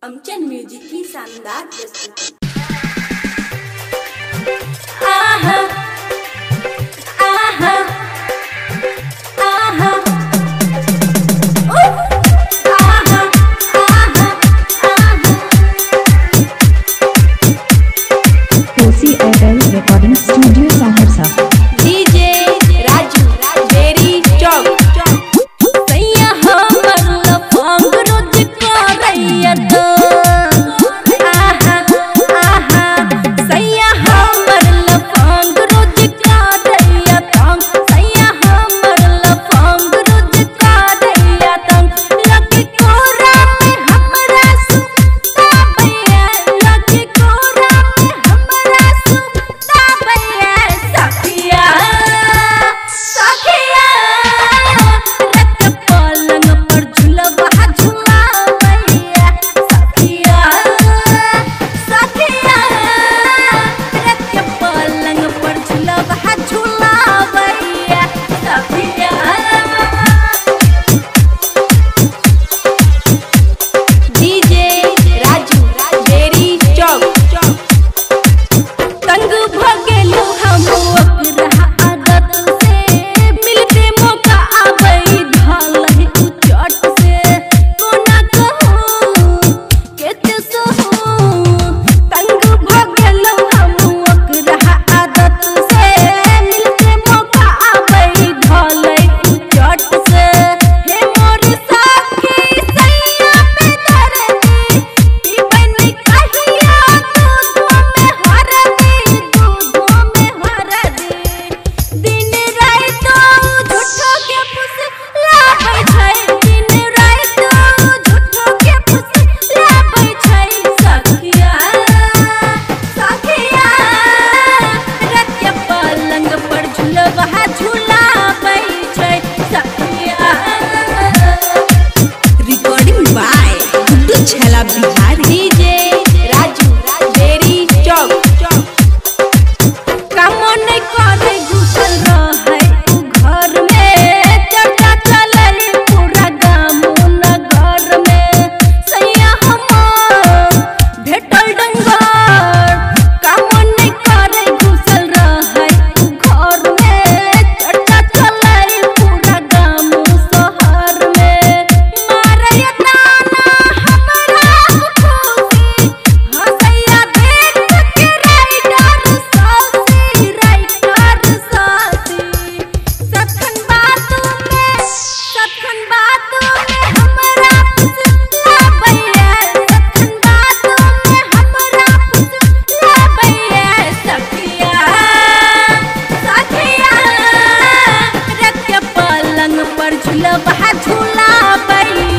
अमचन music की शानदार प्रस्तुति। आहा आहा आहा आहा आहा आहा। OCFL Recording Studio Saharsa. DJ Raju Beri Chowk. सैया हमर लफंग रोज करैया तो। आहा आहा सैया हमर लफंग रोज करैया तंग। सैया हमर लफंग रोज करैया तंग। लगे कोरा में हमरा सुताबैया, लगे कोरा में हमरा सुताबैया। सखिया सखिया रख पलंग पर झुलवा झुलावैया। सखिया सखिया रख पलंग पर झुलवा झुलावैया। सखिया डीजे राजू बेरी चौक। तंग भ गेलु हम ओकरा आदत से, मिलते मौका आबै धलहि उ चट से। कोना कहू केते सहू, तंग भ गेलु हम ओकरा आदत से, मिलते मौका आबै धलहि उ चट से। हे मोर सखी सैया पे दर्दी, पीबै नै कहिया दूध में हरदी, दूध में हरदी। दिन राति झूठो के फुसलाबै छै, दिन राति झूठो के फुसलाबै छै। सखिया सखिया रख के पलंग पर झुलवा झुलाबै छै। सखिया Recording by Guddu Chhela Bihari. DJ Raju Beri Chowk. कामो नै करे घुसल रहै उ घर में, चर्चा चलै पूरा गाम नगर में। सैया हमर भेटल डंगर, कामो नै करे घुसल रहै उ घर में, चर्चा चलै पूरा गाम शहर में। मारैया ताना हमरा खुशी, हंसैया देख के राइटर सासी, राइटर सासी। सखन बात में, सखन बात में हमरा फुसलाबैया, सखन बात में हमरा फुसलाबैया। सखिया सखिया रख के पलंग पर झुलवा झुलाबैया।